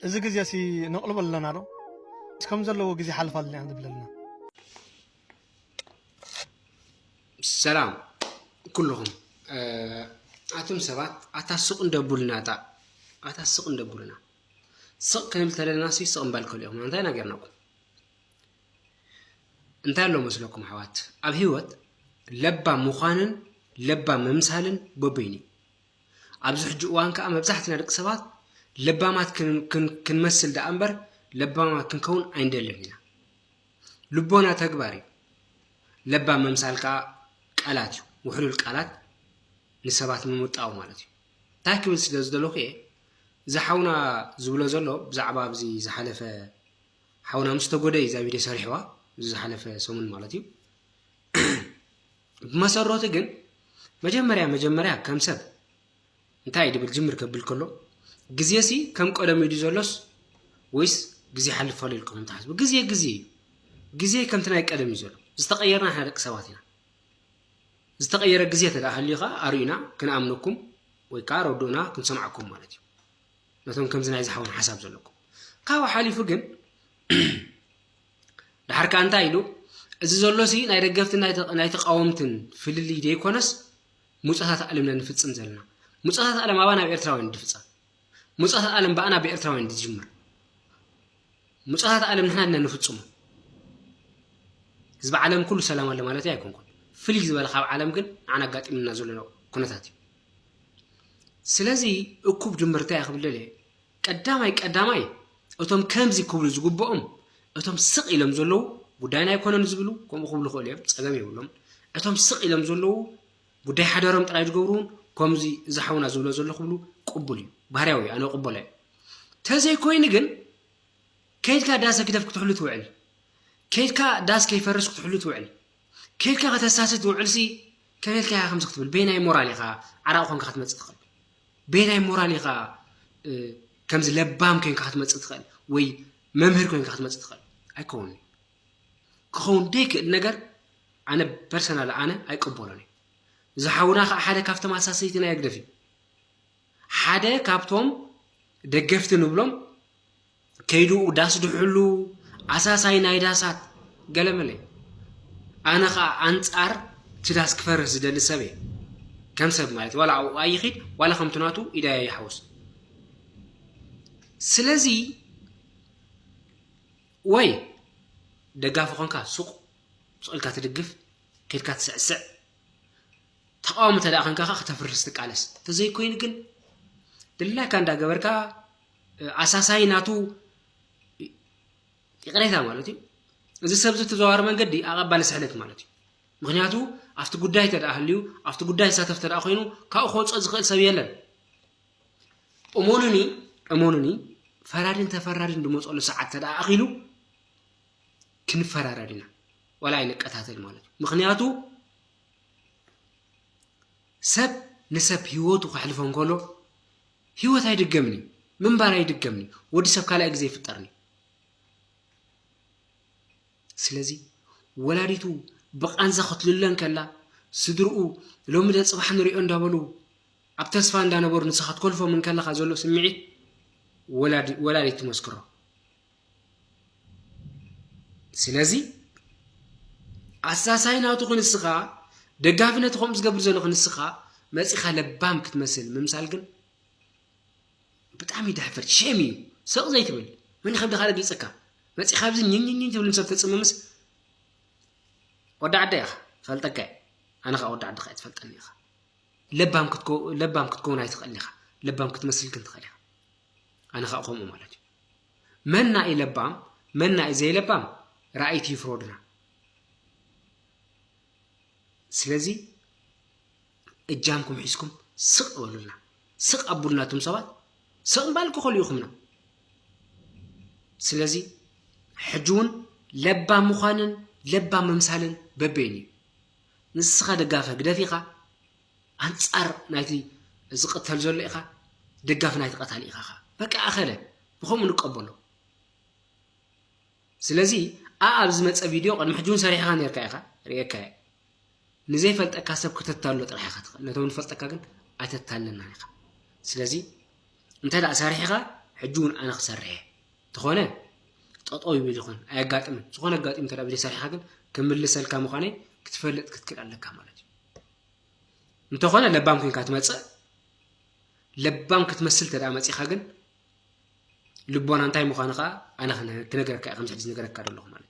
እዚ ግዜሲ ነቕልቦ ኣለና ዶ? ከም ዘለዎ ግዜ ሓልፍ ኣለና ዝብለልና። ሰላም ኩልኹም። ኣቱም ሰባት ኣታ ስቕ እንደቡልና፣ ኣታ ኣታ ስቕ እንደቡልና። ስቕ ክንብል ተለና ሲ ስቕ እምባል ከሉ ኢኹም። እንታይ ናገርናኩም? እንታይ ኣሎ መስለኩም ኣሕዋት? ኣብ ህይወት ለባም ምዃንን ለባም ምምሳልን በበይኑ እዩ። ኣብዚ ሕጂ እዋን ከኣ መብዛሕትና ደቂ ሰባት ለባማት ክን- ክን- ክንመስል ደኣ እምበር ለባማት ክንከውን ኣይንደልን ኢና። ልቦና ተግባር እዩ። ለባም ምምሳል ከኣ ቃላት እዩ። ውሕሉል ቃላት ንሰባት ምምጣው ማለት እዩ። እንታይ ክብል ስለ ዝደለኹ እየ፣ እዚ ሓውና ዝብሎ ዘሎ ብዛዕባ ኣብዚ ዝሓለፈ ሓውና ምስ ተጎደ እዩ እዛ ቪድዮ ሰሪሕዋ፣ እዚ ዝሓለፈ ሰሙን ማለት እዩ። ብመሰረቱ ግን መጀመርያ መጀመርያ ከም ሰብ እንታይ ድብል ጅምር ከብል ከሎ፣ ግዜሲ ከም ቀደሙ ድዩ ዘሎስ ወይስ ግዜ ሓልፍ ኣሎ ኢልኩም ትሓስቡ? ግዜ ግዜ እዩ። ግዜ ከምቲ ናይ ቀደም እዩ ዘሎ። ዝተቐየርና ንሕና ደቂ ሰባት ኢና። ዝተቐየረ ግዜ ተደኣ ሃልዩ ኸዓ ኣርእዩና ክንኣምነኩም ወይ ከዓ ረድኡና ክንሰምዓኩም ማለት እዩ። ነቶም ከምዚ ናይ ዝሓውን ሓሳብ ዘለኩም ካብኡ ሓሊፉ ግን ድሓር ከኣ እንታይ ኢሉ፣ እዚ ዘሎሲ ናይ ደገፍትን ናይ ተ- ናይ ተቃወምትን ፍልልይ ዘይኮነስ ሙፀታት ዓለምና ንፍፅም ዘለና። ሙፀታት ዓለም ኣባና ኣብ ኤርትራውያን ድፍፀም። ሙፀታት ዓለም ብኣና ብኤርትራውያን ድጅምር። ሙፀታት ዓለም ንሕና ድና ንፍፅሙ። ህዝቢ ዓለም ኩሉ ሰላም ኣሎ ማለት ኣይኮንኩን። ፍልይ ዝበለ ካብ ዓለም ግን ንዓና ኣጋጢምና ዘሎ ኩነታት እዩ። ስለዚ እኩብ ድምርታ እየ ክብል ደልየ። ቀዳማይ ቀዳማይ እቶም ከምዚ ክብሉ ዝግብኦም እቶም ስቕ ኢሎም ዘለዉ ጉዳይና ኣይኮነን ዝብሉ ከምኡ ክብሉ ክእሉ እዮም፣ ጸገም የብሎም። እቶም ስቕ ኢሎም ዘለዉ ጉዳይ ሓደሮም ጥራይ ዝገብሩ እውን ከምዚ እዚ ሓውና ዝብሎ ዘሎ ክብሉ ቅቡል እዩ፣ ባህርያዊ እዩ፣ ኣነ ቅበሎ እዩ። ተዘይኮይኑ ግን ከይድካ ዳስ ግደፍ ክትሕሉ ትውዕል፣ ከይድካ ዳስ ከይፈርስ ክትሕሉ ትውዕል፣ ከይድካ ከተሳስት ትውዕልሲ ከመይ ኢልካ ኢኻ ከምዚ ክትብል? በየናይ ሞራል ኢኻ ዓራቕ ኮንካ ክትመጽእ ትኽእል? በየናይ ሞራል ኢኻ ከምዚ ለባም ኮንካ ክትመጽእ ትኽእል ወይ መምህር ኮንካ ክትመጽእ ትኽእል? ኣይከውንን። ክኸውን ደይክእል ነገር ኣነ ፐርሰናል ኣነ ኣይቀበሎን እዩ። ዝሓውና ከዓ ሓደ ካብቶም ኣሳሰይትና የግደፍ እዩ። ሓደ ካብቶም ደገፍቲ ንብሎም ከይድኡ ዳስ ድሕሉ ኣሳሳይ ናይ ዳሳት ገለመለ። ኣነ ከዓ ኣንጻር እቲ ዳስ ክፈርስ ዝደሊ ሰብ እየ። ከም ሰብ ማለት ዋላ ኣብኡ ኣይኺድ ዋላ ከምቲ ናቱ ኢዳይ ኣይሓውስ። ስለዚ ወይ ደጋፊ ኮንካ ሱቕ ስቕ ኢልካ ትድግፍ፣ ከድካ ትስዕስዕ፣ ተቃዋሚ ተደኣ ኮንካ ከዓ ከተፍርስ ትቃለስ። ተዘይኮይኑ ግን ድላይካ እንዳገበርካ ኣሳሳይ ናቱ ይቕሬታ ማለት እዩ። እዚ ሰብ እዚ ተዘዋዋሪ መንገዲ ኣቐባሊ ስሕለት ማለት እዩ። ምክንያቱ ኣብቲ ጉዳይ ተደኣ ህልዩ ኣብቲ ጉዳይ ዝሳተፍ ተደኣ ኮይኑ ካብኡ ክወፅኦ ዝኽእል ሰብ የለን። እመኑኒ እመኑኒ ፈራድን ተፈራድን ዝመፀሉ ሰዓት ተደኣ ኣኺሉ ክንፈራረድ ኢና። ዋላ ኣይንቀታተል ማለት እዩ። ምክንያቱ ሰብ ንሰብ ህይወቱ ከሕልፎ እንከሎ ህይወት ኣይድገምን እዩ። ምንባር ኣይድገምን እዩ። ወዲ ሰብ ካልኣይ ግዜ ይፍጠርን እዩ። ስለዚ ወላዲቱ ብቃንዛ ክትልለ እንከላ ስድርኡ ሎሚ ደ ፅባሕ ንሪኦ እንዳበሉ ኣብ ተስፋ እንዳነበሩ ንስኻ ትኮልፎም እንከለኻ ዘሎ ስምዒት ወላዲ- ወላዲት ትመስክሮ። ስለዚ ኣሳሳይ ናቱ ክንስኻ ደጋፊ ነቲ ከምኡ ዝገብር ዘሎ ክንስኻ መፂኻ ለባም ክትመስል ምምሳል ግን ብጣዕሚ ደሕፍር ሸም እዩ። ስቕ ዘይትብል መን ከብድኻ ረጊፅካ መፂኻ ኣብዚ ኝኝኝ ትብል ንሰብ ተፅምምስ ወዲ ዓደ ኢኻ ፈልጠካ እየ። ኣነ ከዓ ወዲ ዓድኻ እየ ትፈልጠኒ ኢኻ። ለባም ክትከው- ለባም ክትከውን ኣይትኽእልን ኢኻ። ለባም ክትመስል ግን ትኽእል ኢኻ። ኣነ ከዓ ከምኡ ማለት እዩ። መና እዩ ለባም መና እዩ ዘይለባም ራእይቲ ይፍረዱና። ስለዚ እጃምኩም ሒዝኩም ስቕ በሉልና። ስቕ ኣቡልና እቶም ሰባት ስቕ እምባል ክኸሉ ኢኹምና። ስለዚ ሕጂ እውን ለባም ምዃንን ለባም ምምሳልን በበይን እዩ። ንስኻ ደጋፊ ህግደፍ ኢኻ፣ ኣንጻር ናይቲ ዝቕተል ዘሎ ኢኻ፣ ደጋፊ ናይቲ ቀታሊ ኢኻ። በቃ ኣኸለ ብኸምኡ ንቀበሎ። ስለዚ ኣኣ ኣብ ዝመፀ ቪድዮ ቅድሚ ሕጂ እውን ሰሪሕኻ ነርካ ኢኻ ርእየካ እየ። ንዘይፈልጠካ ሰብ ክተታሎ ጥራሕ ኢኻ ትኽእል፣ ነቶም ንፈልጠካ ግን ኣይተታልለናን ኢኻ። ስለዚ እንተ ደኣ ሰሪሕኻ ሕጂ እውን ኣነ ክሰርሕ እየ። እንተኾነ ጠጠው ይብል ይኾን ኣየጋጥምን። ዝኾነ ኣጋጢሙ እንተ ደኣ ብዘይሰሪሕካ ግን ክምልሰልካ ምዃነይ ክትፈልጥ ክትክእል ኣለካ ማለት እዩ። እንተኾነ ለባም ኮንካ ትመጽእ፣ ለባም ክትመስል እንተ ደኣ መጺኻ ግን ልቦና እንታይ ምዃኑ ከኣ ኣነ ክነ- ክነግረካ እየ፣ ከምዚ ሕጂ ዝነግረካ ዘለኹ ማለት እዩ።